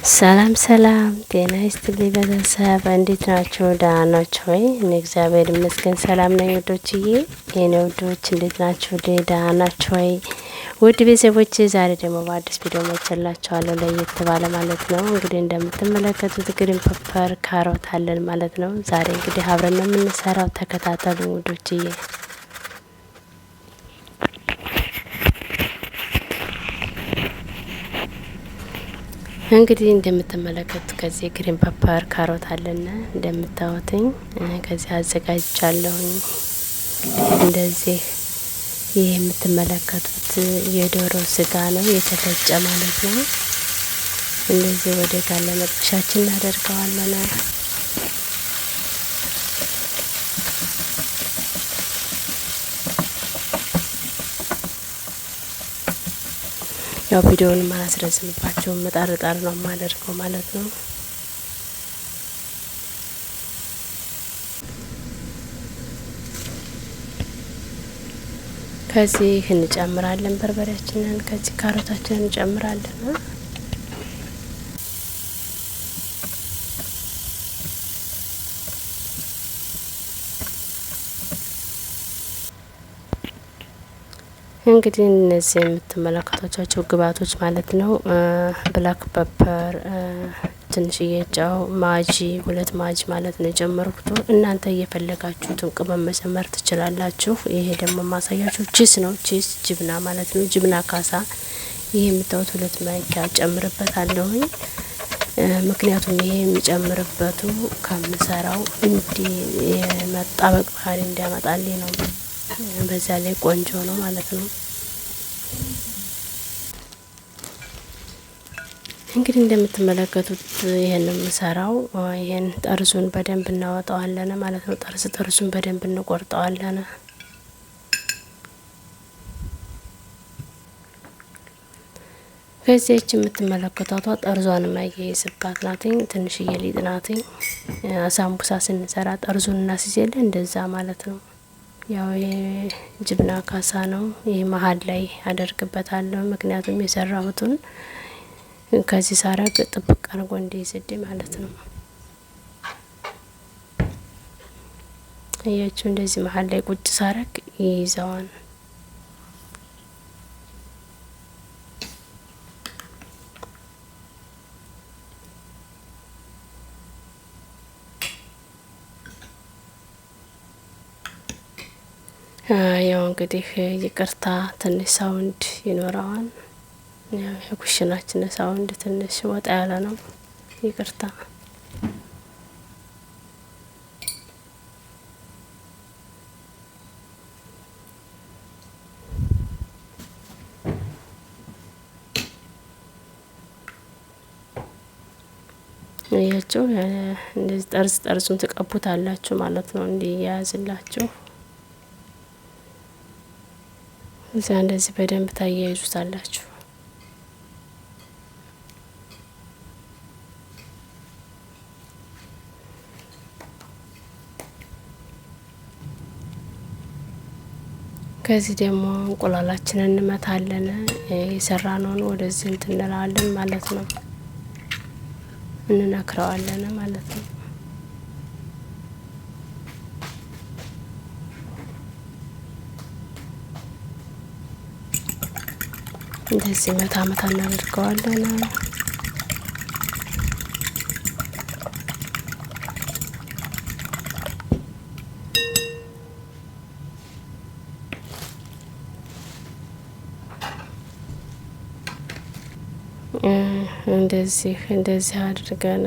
ሰላም ሰላም፣ ጤና ይስጥልኝ ቤተሰብ፣ እንዴት ናችሁ? ደህና ናችሁ ወይ? እኔ እግዚአብሔር ይመስገን ሰላም ነኝ ውዶችዬ። የኔ ውዶች እንዴት ናችሁ? ደህና ናችሁ ወይ? ውድ ቤተሰቦች ዛሬ ደግሞ በአዲስ ቪዲዮ መጥቼላችኋለሁ፣ ለየት ባለ ማለት ነው። እንግዲህ እንደምትመለከቱት green pepper ካሮት አለን ማለት ነው። ዛሬ እንግዲህ አብረን ነው የምንሰራው፣ ተከታተሉ ውዶችዬ። እንግዲህ እንደምትመለከቱት ከዚህ green pepper ካሮት አለና እንደምታዩትኝ ከዚህ አዘጋጅቻለሁኝ። እንደዚህ ይህ የምትመለከቱት የዶሮ ስጋ ነው የተፈጨ ማለት ነው። እንደዚህ ወደ ጋለ መጥበሻችን እናደርገዋለን። ያው ቪዲዮውን አላስረዝምባቸውም፣ መጣር ጣር ነው የማደርገው ማለት ነው። ከዚህ እንጨምራለን በርበሬያችንን፣ ከዚህ ካሮታችንን እንጨምራለን። እንግዲህ እነዚህ የምትመለከቷቸው ግብአቶች ማለት ነው። black pepper፣ ትንሽዬ ጨው፣ ማጂ ሁለት ማጂ ማለት ነው የጨመርኩት። እናንተ እየፈለጋችሁትን ቅመም መጨመር ትችላላችሁ። ይሄ ደግሞ ማሳያችሁ cheese ነው። cheese جبنة ማለት ነው። جبنة ካሳ። ይሄ የምታዩት ሁለት ማንኪያ ጨምርበታለሁኝ። ምክንያቱም ይሄ የሚጨምርበቱ ከምሰራው እንዲ የመጣበቅ ባህሪ እንዲያመጣልኝ ነው። በዛ ላይ ቆንጆ ነው ማለት ነው። እንግዲህ እንደምትመለከቱት ይሄን የምሰራው ይሄን ጠርዙን በደንብ እናወጣዋለን ማለት ነው። ጠርዝ ጠርዙን በደንብ እንቆርጠዋለን። ከዚህች የምትመለከቷት ጠርዟን የማያይዝባት ናትኝ። ትንሽዬ ሊጥ ናትኝ። ሳምቡሳ ስንሰራ ጠርዙን እናስይዝ የለ እንደዛ ማለት ነው። ያው ይሄ ጅብና ካሳ ነው። ይሄ መሀል ላይ አደርግበታለሁ። ምክንያቱም የሰራሁትን ከዚህ ሳረግ ጥብቅ አድርጎ እንዲይዝልኝ ማለት ነው። እያችሁ እንደዚህ መሀል ላይ ቁጭ ሳረግ ይይዘዋል። ያው እንግዲህ ይቅርታ ትንሽ sound ይኖረዋል። ያው የኩሽናችን sound ትንሽ ወጣ ያለ ነው። ይቅርታ። እያቸው እንደዚህ ጠርዝ ጠርዙን ትቀቡታላችሁ ማለት ነው እንዲያያዝላችሁ እዚያ እንደዚህ በደንብ ታያይዙታላችሁ። ከዚህ ደግሞ እንቁላላችንን እንመታለን። የሰራነውን ወደዚህ እንትን እንለዋለን ማለት ነው፣ እንነክረዋለን ማለት ነው። እንደዚህ መታ መታ እናደርገዋለን። እንደዚህ እንደዚህ አድርገን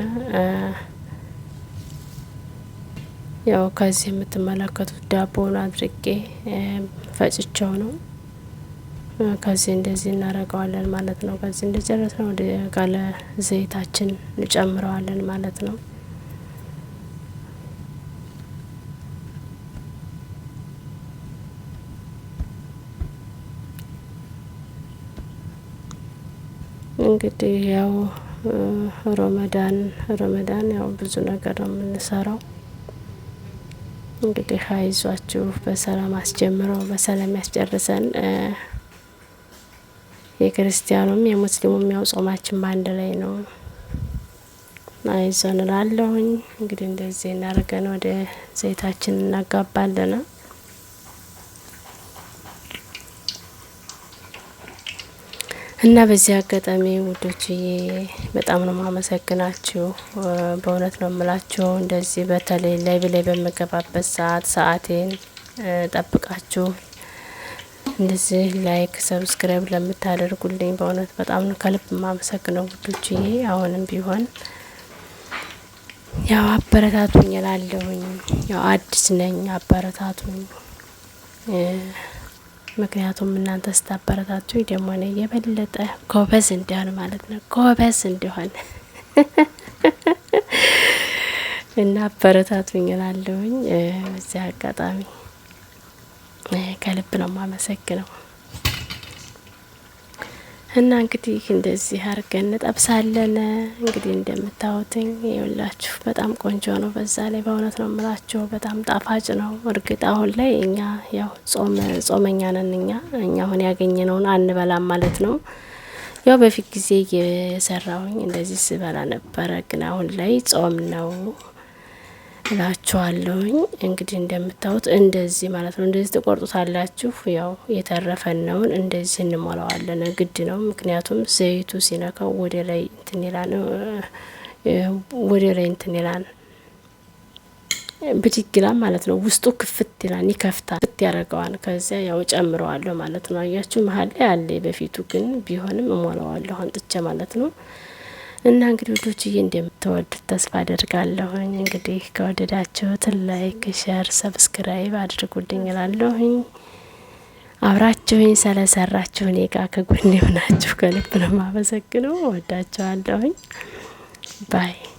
ያው ከዚህ የምትመለከቱት ዳቦውን አድርጌ ፈጭቸው ነው። ከዚህ እንደዚህ እናደርገዋለን ማለት ነው። ከዚህ እንደጨረስነው ወደ ጋለ ዘይታችን እንጨምረዋለን ማለት ነው። እንግዲህ ያው ሮመዳን ሮመዳን ያው ብዙ ነገር ነው የምንሰራው። እንግዲህ አይዟችሁ በሰላም አስጀምረው በሰላም ያስጨርሰን። የክርስቲያኑም የሙስሊሙም ያው ጾማችን በአንድ ላይ ነው። አይዞን እላለሁኝ። እንግዲህ እንደዚህ እናደርገን ወደ ዘይታችን እናጋባለን። እና በዚህ አጋጣሚ ውዶችዬ በጣም ነው ማመሰግናችሁ። በእውነት ነው የምላችሁ። እንደዚህ በተለይ live ላይ በምገባበት ሰዓት ሰዓቴን ጠብቃችሁ እንደዚህ like፣ subscribe ለምታደርጉልኝ በእውነት በጣም ነው ከልብ የማመሰግነው ውዶችዬ። አሁንም ቢሆን ያው አበረታቱኝ እላለሁኝ። ያው አዲስ ነኝ፣ አበረታቱኝ። ምክንያቱም እናንተ ስታበረታቱኝ ደግሞ እኔ የበለጠ ጎበዝ እንዲሆን ማለት ነው፣ ጎበዝ እንዲሆን እና አበረታቱኝ እላለሁኝ። በዚህ አጋጣሚ ከልብ ነው የማመሰግነው። እና እንግዲህ እንደዚህ አድርገን እንጠብሳለን። እንግዲህ እንደምታዩትኝ ይኸውላችሁ በጣም ቆንጆ ነው። በዛ ላይ በእውነት ነው የምላችሁ በጣም ጣፋጭ ነው። እርግጥ አሁን ላይ እኛ ያው ጾም ጾመኛ ነን። እኛ አሁን ያገኘነውን አንበላም ማለት ነው። ያው በፊት ጊዜ እየሰራሁኝ እንደዚህ ስበላ ነበረ፣ ግን አሁን ላይ ጾም ነው እላችኋለሁኝ። እንግዲህ እንደምታዩት እንደዚህ ማለት ነው። እንደዚህ ትቆርጡታላችሁ። ያው የተረፈነውን እንደዚህ እንሞላዋለን፣ ግድ ነው። ምክንያቱም ዘይቱ ሲነካው ወደ ላይ እንትን ይላል፣ ወደ ላይ እንትን ይላል፣ ብድግ ይላል ማለት ነው። ውስጡ ክፍት ይላል፣ ይከፍታል፣ ክፍት ያደርገዋል። ከዚያ ያው ጨምረዋለሁ ማለት ነው። አያችሁ መሀል ላይ አለ በፊቱ ግን ቢሆንም እሞላዋለሁ አንጥቼ ማለት ነው። እና እንግዲህ ውዶችዬ እንደምትወዱት ተስፋ አደርጋለሁኝ። እንግዲህ ከወደዳችሁት like፣ share፣ subscribe አድርጉልኝ እላለሁኝ። አብራችሁኝ ስለሰራችሁ እኔ ጋር ከጎኔ ሆናችሁ ከልብ ነው የማመሰግነው። ወዳችኋለሁኝ። Bye።